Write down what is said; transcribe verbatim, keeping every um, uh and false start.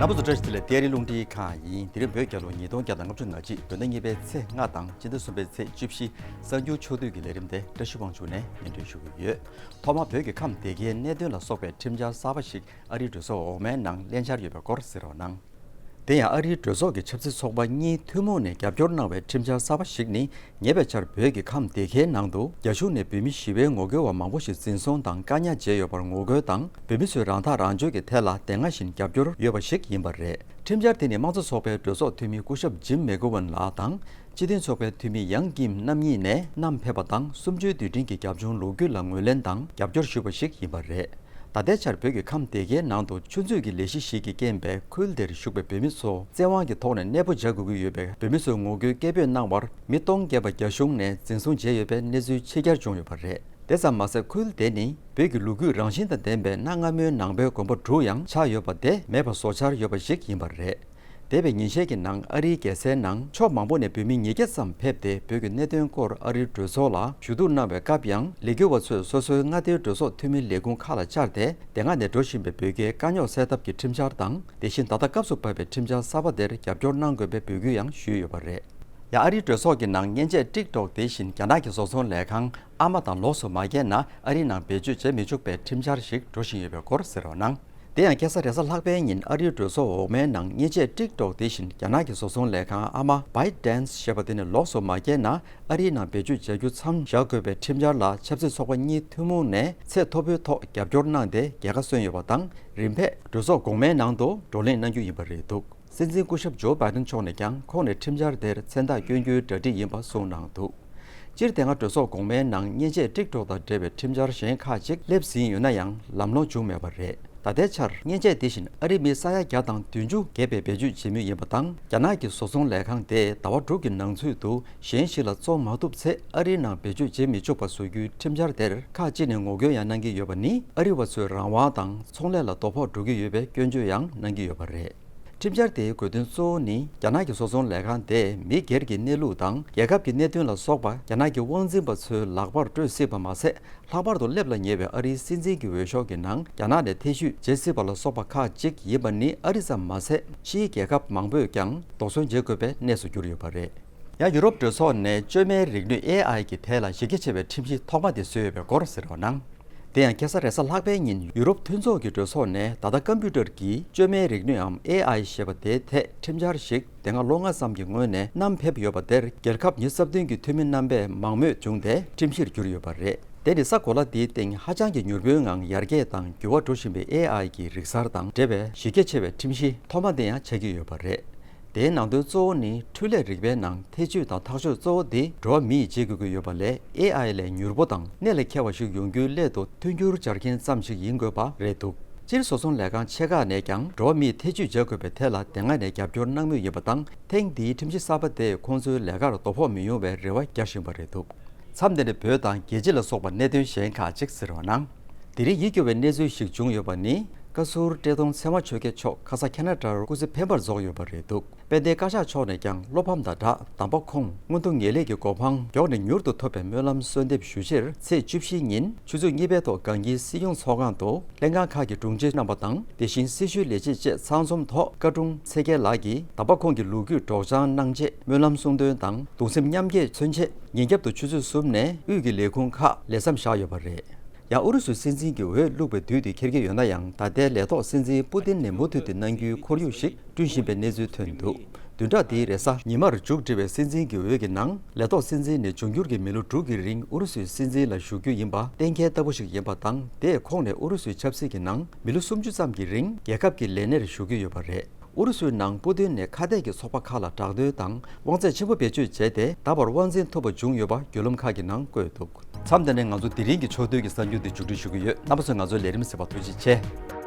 ཨ་བུ་ཚོ་བཀྲ་ཤིས་བདེ་ལེགས། དེ་རིང་རླུང་འཕྲིན་ཁང་ཡིན། དེ་རིང་བོད་རྒྱལ་ལོ་ཉིས་སྟོང་བརྒྱ་དང་ལྔ་བཅུ་ང་གཅིག་བོད་ཟླ་གཉིས་པའི་ཚེས་ལྔ་དང་སྤྱི་ཟླ་གསུམ་པའི་ཚེས་བཅུ་བཞི། གསར་འགྱུར་ཕྱོགས་བསྡུས་ཀྱི་ལས་རིམ་དེ་བཀྲ་ཤིས་དབང་ཕྱུག་ནས་སྙན་སྒྲོན་ཞུ་གི་ཡོད། ཐོག་མར་བོད་ཀྱི་ཁམས་སྡེ་དགེའི་གནད་དོན་ལ་སོགས་པའི་ཁྲིམས་འཆར་གསར་པ་ཞིག་ཨ་རིའི་གྲོས་ཚོགས་འོག་མའི་ནང་གླེང་འཆར་ཡོད་པའི་སྐོར་གཟིགས་རོགས་གནང་། དེ་ཡང་ཨ་རིའི་གྲོས་ཚོགས་ཀྱི་ཆབ་སྲིད་ཚོགས་པ་གཉིས་ཐུན་མོང་ནས་རྒྱབ་སྐྱོར་གནང་བའི་ཁྲིམས་འཆར་གསར་པ་ཞིག་ནི། ཉེ་བའི་ཆར་བོད་ཀྱི་ཁམས་སྡེ་དགེའི་ནང་དུ་རྒྱ་གཞུང་ནས་བོད་མི་ཞི་བའི་ངོ་རྒོལ་བ་མང་པོ་ཞིག་འཛིན་བཟུང་དང་བཀག་ཉར་བྱས་ཡོད་པར་ངོ་རྒོལ་དང་། བོད་མི་ཚོས་རང་ཐག་རང་གཅོད་ཀྱི་ཐད་ལ་དེ་སྔ་བཞིན་རྒྱབ་སྐྱོར་ཡོད་པ་ཞིག་ཡིན་པ་རེད། ཁྲིམས་འཆར་དེ་ནི་དམངས་གཙོ་ཚོགས་པའི་གྲོས་ཚོགས་འཐུས་མི་སྐུ་ཞབས་ཇིམ་མེ་ཀོ་ཝན་ལགས་དང་། སྤྱི་མཐུན་ཚོགས་པའི་འཐུས་མི་ཡང་ཀིམ་རྣམ་གཉིས་ནས་བསྣམས་ཕེབས་པ་དང་། གསུམ་བཅུའི་དུས་དྲན་གྱི་རྒྱབ་ལྗོངས་ལོ་རྒྱུས་ལ་ངོས་ལེན་དང་རྒྱབ་སྐྱོར་ཞུས་པ་ཞིག་ཡིན་པ་རེད། ད་ལྟའི་ཆར་བོད་ཀྱི་ཁམས་སྡེ་དགེའི་ནང་དུ་ཆུ་མཛོད་ཀྱི་ལས་གཞི་ཞིག་གི་རྐྱེན་པས་ཁུལ་དེར་བཞུགས་པའི་བོད་མི་ཚོ་བཙན་དབང་གི་ཐོག་ནས་གནས་སྤོ་བྱ་དགོས་ཀྱི་ཡོད་པས། བོད་མི་ཚོའི་ངོ་རྒོལ་སྐད་འབོད་གནང་བར་མི་སྟོང་བརྒལ་བ་རྒྱ་གཞུང་ནས་འཛིན་བཟུང་བྱས་ཡོད་པའི་གནས་ཚུལ་ཕྱི་གྱར་བྱུང་ཡོད་པ་རེད། དེ་ཙམ་མ་ཟད། ཁུལ་དེ་ནི་བོད་ཀྱི་ལོ་རྒྱུས་རང་བཞིན་དང་ལྡན་པའི་གནའ་སྔ་མོའི་ནང་པའི་དགོན་པ་དྲུག་ཡང་ཆགས་ཡོད་པ་དེ་མེད་པ་བཟོ་འཆར་ཡོད་པ་ཞིག་ཡིན་པ་རེད། འདས་པའི་ཉིན་ཤས་ཀྱི་ནང་ཨ་རིའི་རྒྱལ་སའི་ནང་ཕྱོགས་མང་པོ་ནས་བོད་མི་ཉིས་བརྒྱ་ཙམ་ཕེབས་ཏེ། བོད་ཀྱི་གནད་དོན་སྐོར་ཨ་རིའི་གྲོས་ཚོགས་ལ་ཞུ་གཏུག་གནང་བའི་སྐབས་ཡང་། ལས་འགུལ་བ་ཚོས་སོ་སོའི་མངའ་སྡེའི་གྲོས་ཚོགས་འཐུས་མི་ལས་ཁུངས་ཁག་ལ་བཅར་ཏེ། དེ་སྔ་ནས་འགྲོ་བཞིན་པའི་བོད་རྒྱའི་དཀའ་རྙོག་སེལ་ཐབས་ཀྱི་ཁྲིམས་འཆར་དང་། དེ་བཞིན་ད་ལྟ་སྐབས་སུ་བབས་པའི་ཁྲིམས་འཆར་གསར་པ་དེར་རྒྱབ་སྐྱོར་གནང་དགོས་པའི་འབོད་སྐུལ་ཡང་ཞུས་ཡོད་པ་རེད། ཡང་ཨ་རིའི་གྲོས་ཚོགས་ཀྱི་ནང་མཉེན་ཆས་TikTok དེ་བཞིན་རྒྱ་ནག་གི་བཟོ་ཚོང་ལས་ཁང་ཨ་མ་དང་ལོགས་སུ་མ་བསྐྱལ་ན། ཨ་རིའི་ནང་བེད་སྤྱོད་བྱེད་མི་ཆོག་པའི་ཁྲིམས་འཆར་ཞིག་འགྲོ་བཞིན་ཡོད་པའི་སྐོར་གཟིགས་རོགས་གནང་། དེ་ཡང་ཁ་སང་རེས་གཟའ་ལྷག་པའི་ཉིན་ཨ་རིའི་གྲོས་ཚོགས་འོག་མའི་ནང་མཉེན་ཆས་TikTok དེ་བཞིན་རྒྱ་ནག་གི་བཟོ་ཚོང་ལས་ཁང་ཨ་མ་ByteDance ཞེས་པ་དེ་ནས་ལོགས་སུ་མ་བསྐྱལ་ན། ཨ་རིའི་ནང་བེད་སྤྱོད་བྱ་རྒྱུ་མཚམས་བཞག་དགོས་པའི་ཁྲིམས་འཆར་ལ་ཆབ་སྲིད་ཚོགས་པ་གཉིས་ཐུན་མོང་ནས་ཚད་མཐོ་པོའི་ཐོག་རྒྱབ་སྐྱོར་གནང་སྟེ་རྒྱལ་ཁ་སོན་ཡོད་པ་དང་། རིམ་པས་གྲོས་ཚོགས་གོང་མའི་ནང་དུ་བགྲོ་གླེང་གནང་རྒྱུ་ཡིན་པ་རེད་འདུག། སྲིད་འཛིན་སྐུ་ཞབས་ཇོ་བྷའི་ཌེན་མཆོག་ནས་ཀྱང་ཁོང་ནས་ཁྲིམས་འཆར་དེར་མཚན་རྟགས་བསྐྱོན་རྒྱུའི་གྲ་སྒྲིག་ཡིན་པ་གསུངས་གནང་འདུག། སྤྱིར་དེ་སྔ་གྲོས་ཚོགས་གོང་མའི་ནང་མཉེན་ཆས་TikTok དང་འབྲེལ་བའི་ཁྲིམས་འཆར་གཞན་ཁག་ཅིག་སླེབས་ཟིན་ཡོད་ན་ཡང་ལམ་ལྷོང་བྱུང་མེད་པ་རེད། ད་ལྟའི་ཆར་མཉེན་ཆས་དེ་བཞིན་ཨ་རིའི་མི་ས་ཡ་བརྒྱ་དང་བདུན་ཅུ་བརྒལ་བས་བེད་སྤྱོད་བྱེད་མུས་ཡིན་པ་དང་། རྒྱ་ནག་གི་བཟོ་ཚོང་ལས་ཁང་དེས་ཟླ་བ་དྲུག་གི་ནང་ཚུད་དུ་གཞན་ཞིག་ལ་བཙོང་མ་ཐུབ་ཚེ་ཨ་རིའི་ནང་བེད་སྤྱོད་བྱེད་མི་ཆོག་པ་བཟོ་རྒྱུའི་ཁྲིམས་འཆར་དེར་ཁག་ཅིག་ནས་ངོ་རྒོལ་ཡང་གནང་གི་ཡོད་པ་ནི། ཨ་རི་བ་ཚོའི་རང་དབང་དང་ཚོང་ལས་ལ་དོ་ཕོག་འགྲོ་གི་ཡོད་པའི་སྐྱོན་བརྗོད་ཡང་གནང་གི་ཡོད་པ་རེད། ཁྲིམས་འཆར་དེའི་དགོས་དོན་གཙོ་བོ་ནི། རྒྱ་ནག་གི་བཟོ་ཚོང་ལས་ཁང་དེས་མི་སྒེར་གྱི་གནས་ལུགས་དང་རྒྱལ་ཁབ་ཀྱི་གནད་དོན་ལ་སོགས་པ་རྒྱ་ནག་གི་དབང་འཛིན་པ་ཚོའི་ལག་པར་སྤྲོད་སྲིད་པ་མ་ཟད། ལྷག་པར་དུ་སླེབས་ལ་ཉེ་བའི་ཨ་རིའི་སྲིད་འཛིན་གྱི་འོས་ཤོག་གི་ནང་རྒྱ་ནག་ནས་ཐེ་བྱུས་བྱེད་སྲིད་པ་ལ་སོགས་པ་ཁག་ཅིག་ཡིན་པ་ནི། ཨ་རི་ཙམ་མ་ཟད་ཕྱིའི་རྒྱལ་ཁབ་མང་པོས་ཀྱང་དོགས་ཟོན་བྱེད་དགོས་པའི་གནས་སུ་གྱུར་ཡོད་པ་རེད། ཡང་ཡུ་རོབ་གྲོས་ཚོགས་ནས་བཅོས་མའི་རིག་ནུས་ཨེ་ཨའི་གི་ཐད་ལ་གཞི་རྒྱ་ཆེ་བའི་ཁྲིམས་གཞི་ཐོག་མ་དེ་བཟོས་ཡོད་པའི་སྐོར་གཟིགས་རོགས་གནང་། དེ་ཡང་ཁ་སང་རེས་གཟའ་ལྷག་པའི་ཉིན་ཡུ་རོབ་མཐུན་ཚོགས་ཀྱི་གྲོས་ཚོགས་ནས་ད་ལྟ་ཀམ་པུ་ཊར་གྱིས་བཅོས་མའི་རིག་ནུས་འམ་ཨེ་ཨའི་ཞེས་པ་དེའི་ཐད་ཁྲིམས་འཆར་ཞིག་དེ་སྔ་ལོ་ལྔ་ཙམ་གྱི་སྔོན་ནས་བསྣམས་ཕེབས་ཡོད་པ་དེར་རྒྱལ་ཁབ་ཉི་ཤུ་རྩ་བདུན་གྱི་འཐུས་མི་རྣམ་པས་མང་མོས་བྱུང་སྟེ་ཁྲིམས་གཞིར་གྱུར་ཡོད་པ་རེད། དེ་ནི་ས་གོ་ལ་འདིའི་སྟེང་ཧ་ཅང་གི་མྱུར་པོའི་ངང་ཡར་རྒྱས་དང་འགྱུར་བ་འགྲོ་བཞིན་པའི་ཨེ་ཨའི་གི་རིག་གསར་དང་འབྲེལ་བའི་གཞི་རྒྱ་ཆེ་བའི་ཁྲིམས་གཞི་ཐོག་མ་དེ་ཡང་ཆགས་ཀྱི་ཡོད་པ་རེད། དེའི་ནང་དོན་གཙོ་བོ་ནི། འཕྲུལ་ལས་རིག་པའི་ནང་ཐེ་བྱུས་དང་ཐག་གཅོད་གཙོ་བོ་དེ་འགྲོ་བ་མི་ཡིས་བྱེད་དགོས་ཀྱི་ཡོད་པ་ལས། ཨེ་ཨའི་ལས་མྱུར་པོ་དང་གནད་ལ་འཁེལ་བ་ཞིག་ཡོང་རྒྱུའི་སླད་དུ་མཐུན་འགྱུར་སྦྱར་མཁན་ཙམ་ཞིག་ཡིན་དགོས་པ་རེད་འདུག། སྤྱིར་བཟོ་ཚོང་ལས་ཁང་ཆེ་ཁག་ནས་ཀྱང་འགྲོ་བ་མིས་ཐེ་བྱུས་བྱ་དགོས་པའི་ཐད་ལ་དེ་སྔ་ནས་རྒྱབ་སྐྱོར་གནང་མུས་ཡིན་པ་དང་། ཐེངས་འདིའི་ཁྲིམས་གཞི་གསར་པ་དེས་ཁོང་ཚོའི་ལས་ཀར་དོ་ཕོག་མི་ཡོང་བའི་རེ་བ་རྒྱག་བཞིན་པ་རེད་འདུག། མཚམས་འདི་ནས་བོད་དང་རྒྱལ་སྤྱི་ལ་སོགས་པ་གནད་དོན་གཞན་ཁག་ཅིག་གཟིགས་རོགས་གནང་། དེ་རིང་ཡིད་སྐྱོ་བའི་གནས་ཚུལ་ཞིག་བྱུང་ཡོད་པ་ནི། བཀའ་ཟུར་བཀྲས་མཐོང་ཚེ་དབང་ཆོས་རྒྱན་མཆོག་ཁ་ས་ཁེ་ན་ཌར་སྐུ་ཚེ་འཕེན་པར་རྫོགས་ཡོད་པ་རེད་འདུག། དཔལ་ལྡན་བཀའ་ཤག་མཆོག་ནས་ཀྱང་བློ་ཕམ་དང་སྦྲགས། དམ་པ་ཁོང་མངོན་མཐོ་ངེས་ལེགས་ཀྱི་གོ་འཕང་མགྱོགས་ནས་མྱུར་དུ་ཐོབ་པའི་སྨོན་ལམ་གསོལ་འདེབས་ཞུ་ཕྱིར། ཚེས་བཅུ་བཞི་ཉིན་ཆུ་ཚོད་གཉིས་པའི་ཐོག་གངས་སྐྱིད་སྲིད་སྐྱོང་ཚོགས་ཁང་དུ་ལྷན་ཁང་ཁག་གི་དྲུང་ཆེ་རྣམ་པ་དང་། དེ་བཞིན་སྲི་ཞུའི་ལས་བྱེད་བཅས་ཚང་འཛོམས་ཐོག་བཀའ་དྲུང་ཚེ་རྒྱལ་ལགས་ཀྱིས་དམ་པ་ཁོང་གི་ལོ་རྒྱུས་སྒྲོག་སྦྱང་གནང་རྗེས་སྨོན་ལམ་གསུང་འདོན་དང་གདུང་སེམས་མཉམ་སྐྱེད་མཚོན་ཆེད། ཉིན་རྒྱབ་ཏུ་ཆུ་ཚོད་གསུམ་ནས་དབུས་ཀྱི་ལས་ཁུངས་ཁག་ལས་མཚམས་བཞག་ཡོད་པ་རེད། ཡང་ཨུ་རུ་སུའི་སྲིད་འཛིན་གྱི་འོས་བླུགས་པའི་དུས་དེ་འཁེལ་གྱི་ཡོད་ན་ཡང་། ད་ལྟའི་ལས་ཐོག་སྲིད་འཛིན་པུ་ཏིན་ནས་མུ་མཐུད་དེ་གནང་རྒྱུའི་ཁོར་ཡུག་ཞིག་བསྐྲུན་བཞིན་པའི་གནས་ཚུལ་ཐོན་འདུག། བདུན་ཕྲག་འདིའི་རེས་གཟའ་ཉི་མར་མཇུག་སྒྲིལ་བའི་སྲིད་འཛིན་གྱི་འོས་ཀྱི་ནང་། ལས་ཐོག་སྲིད་འཛིན་ནས་འབྱུང་འགྱུར་གྱི་མི་ལོ་དྲུག་གི་རིང་ཨུ་རུ་སུའི་སྲིད་འཛིན་ལ་བཞུགས་རྒྱུ་ཡིན་པ་གཏན་འཁེལ་ལྟ་བུ་ཞིག་ཡིན་པ་དང་། དེས་ཁོང་ནས་ཨུ་རུ་སུའི་ཆབ་སྲིད་ཀྱི་ནང་མི་ལོ་སུམ་ཅུ་ཙམ་གྱི་རིང་རྒྱལ་ཁབ་ཀྱི་ལས་གནས་རུ་བཞུགས་ཀྱི་ཡོད་པ་རེད། ཨུ་རུ་སུའི་ནང་པུ་ཏིན་ནས་ཁ་གཏད་ཀྱི་ཚོགས་པ་ཁག་ལ་དྲག་གནོན་དང་དབང་ཚད་ཆེན་པོ་བེད་སྤྱོད་བྱས་ཏེ། ད་བར་དབང་འཛིན་ཐུབ་པ་བྱུང་ཡོད་པ་བརྒྱུད་ལམ་ཁག་གི་ནང་བཀོད་འདུག། མཚམས་འདི་ནས་ང་ཚོ་དེ་རིང་གི་ཕྱོགས་བསྡུས་ཀྱི་གསར་འགྱུར་འདི་མཇུག་སྒྲིལ་ཞུ་གི་ཡོད། རྣམ་པ་ཚོས་ང་ཚོའི་ལས་རིམ་གཟིགས་པར་ཐུགས་རྗེ་ཆེ།